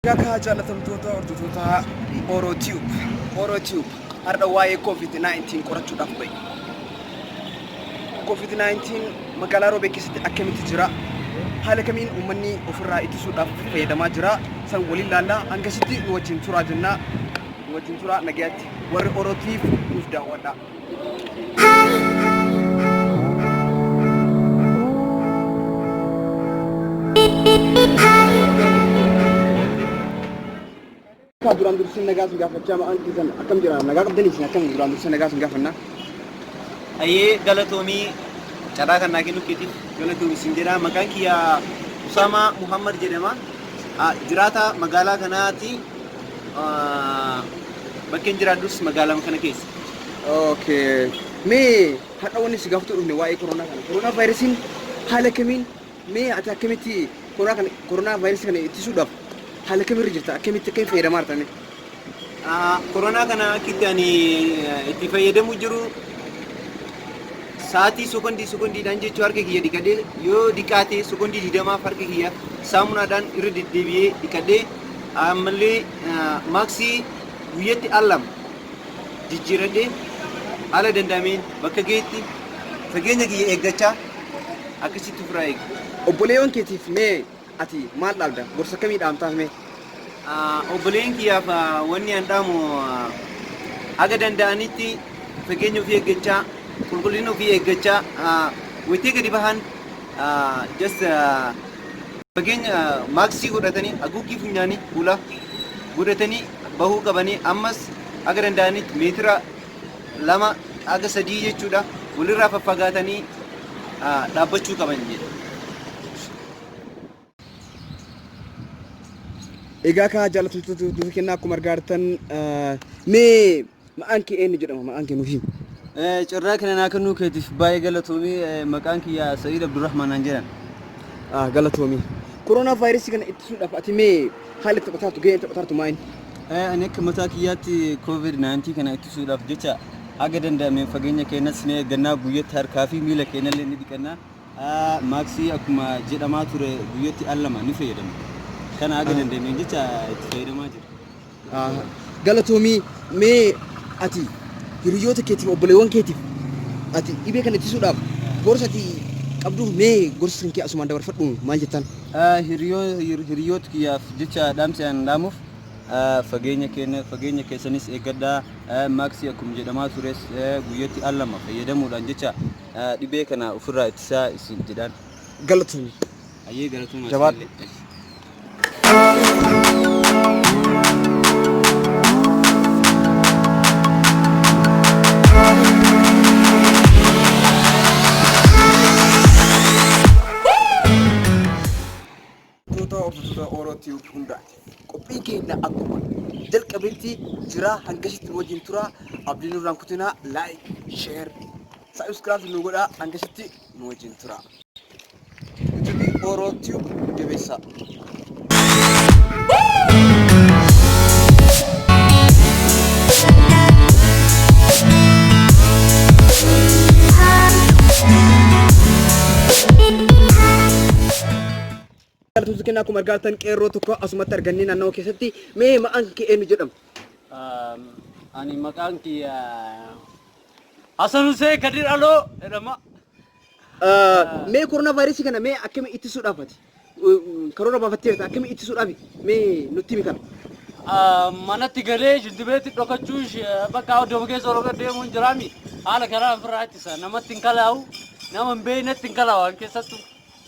Egaa kaa jaalatamtoota hordoftoota Oro Tube, Oro Tube har'a waa'ee COVID-19 qorachuudhaaf ba'e. COVID-19 magaalaa Roobee keessatti akkamitti jira? Haala kamiin uummanni ofirraa ittisuudhaaf fayyadamaa jira? San waliin laallaa hangasitti nu wajjin turaa jennaa. Nu wajjin turaa nagayaatti warri Oro Tube nuuf daawwadhaa. Akka duraan dursee nagaa isin gaafachaa maqaan keessan akkam jira nagaa qabdanii isin akkam duraan dursee nagaa isin gaafanna. Ayyee galatoomii carraa kan naa kennuu keetiif galatoomi sin jedha. Maqaan kiyya Usaamaa Muhammad jedhama. Jiraata magaalaa kanaati. Bakkeen jiraadhus magaalama kana keessa. Okay. Mee har'a wanni si gaafachuu dhufne waa'ee koronaa kana. Koronaa vaayirasiin haala kamiin mee ati akkamitti koronaa kana koronaa vaayirasii kana ittisuudhaaf haala kamirra jirta akkamitti akkamitti fayyadamaa jirta mee? Koronaa kana akka itti ani itti fayyadamuu jiru sa'aatii sekondii sekondiidhaan jechuu harka kiyya dhiqadhee yoo diqaate sekondii 20f harka kiyya saamunaadhaan irra deddeebi'ee dhiqadhee ammallee maaksii guyyatti al 2 jijjiiradhee haala danda'ameen bakka gahetti fageenya kiyya eeggachaa akkasitti ofirraa eega. Obboleewwan keetiif mee ati maal dhaamta? Gorsa akkamii dhaamtaaf mee? Obboleeyyan kiyyaaf wanni an dhaamu haga danda'anitti fageenya ofii eeggachaa qulqullina ofii eeggachaa wayitee gadi bahan just fageenya maaksii godhatanii haguuggii funyaanii fuula godhatanii bahuu qabanii ammas haga danda'anitti meetira 2 haga 3 jechuudha walirraa faffagaatanii dhaabbachuu qaban jedha. Egaa kaa jaallatamtoota kennaa akkuma argaa jirtan mee maqaan kee eenyu jedhama maqaan kee nuuf himi. Carraa kana naa kennuu keetiif baay'ee galatoomi. Maqaan kiyya Sa'iid Abdurrahmaan naan jedhan. Galatoomi. Koronaa vaayirasii kana ittisuudhaaf ati mee haala itti taphataartu gaheen taphataartu maal? Ani akka mataa kiyyaatti COVID-19 kana ittisuudhaaf jecha haga danda'ameen fageenya keenyas ni eeggannaa guyyatti harkaa fi miila keenyallee ni dhiqannaa. Maaksii akkuma jedhamaa ture guyyatti al 2 ni fayyadamna. Kana haga dandeenyeen jecha itti fayyadamaa jira. Galatoomii mee ati hiriyoota keetiif obboleewwan keetiif ati dhibee kana ittisuudhaaf gorsa ati qabduuf mee gorsa kan kee asumaan dabarfadhu maal jettaan? Hiriyoota kiyyaaf jecha dhaamsi an dhaamuuf fageenya keenya fageenya keessanis eeggadhaa maaksii akkuma jedhamaa tures guyyatti al 2 fayyadamuudhaan jecha dhibee kana ofirraa ittisaa isin jedhaan. Galatoomi. Hayyee galatoomaa Jabaadhu. isinillee. Hordoftoota hordoftoota Oro Tube hundaati. Qophiin keenya akkuma jalqabetti jira hangasitti nu wajjin tura abdii nurraan kutinaa like share subscribe nu godhaa hangasitti nu wajjin tura. YouTube Oro Tube jabeessaa. Galatoomsi kennaa akkuma argaa jirtan qeerroo tokko asumatti argannee naannawa keessatti mee maqaan kee eenyu jedhama? Ani maqaan kiyya Hasan Hussein Kadir Aloo jedhama. Mee koronaa vaayirasii kana mee akkami ittisuudhaaf ati karoora baafatteerta akkami ittisuudhaaf mee nutti himi kana. Manatti galee shintibeetti dhokachuu bakka iddoo keessa oromoo deemuun jiraami haala karaa ofirraa ittisa namatti hin kalaa'u nama hin beeknetti hin kalaa'u an keessattuu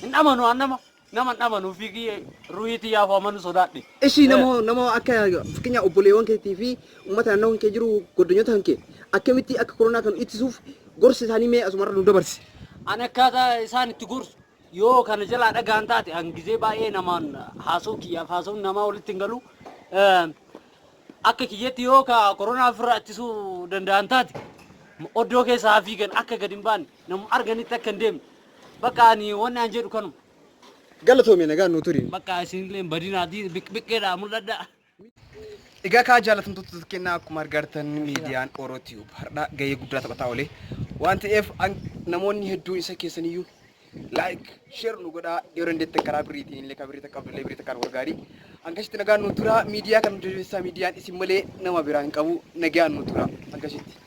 hin amanu an nama nama hin amanu ofii kiyya ruhii tiyyaaf amanu sodaadhe. Ishi nama nama akka fakkeenyaa obboleewwan keetii fi uummata naannoo kan kee jiru goddanyoota kan kee akkamitti akka koronaa kan ittisuuf gorsa isaanii mee asumarra nu dabarsi. Ani akkaataa isaan itti gorsu yoo kana jalaa dhagaan taate an gizee baay'ee namaan haasa'u kiyyaaf haasa'uun namaa walitti hin galu. Akka kiyyatti yoo ka koronaa ofirraa ittisuu danda'an taate oddoo keessa haa fiigan akka gad hin baane nama arganitti akka hin deemne bakka ani wanni an jedhu kanuma. Galatoomi nagaan nuu turi. Bakka isinillee hin badinaatii biqqeedhaa mul'adhaa. Egaa kaa jaalatamtoota kennaa akkuma argartan miidiyaan Oro Tube har'a gahee guddaa taphataa oole waan ta'eef namoonni hedduun isa keessaniyyuu Like, share nu godhaa, yeroo dandeettan karaa birriitiin illee, kan birrii takka qabdu illee birrii takkaan gargaari. Hangasitti nagaan nu tura. Miidiyaa kan nu jabeessaa, miidiyaan isin malee nama biraa hin qabu. Nagaan nu tura hangasitti.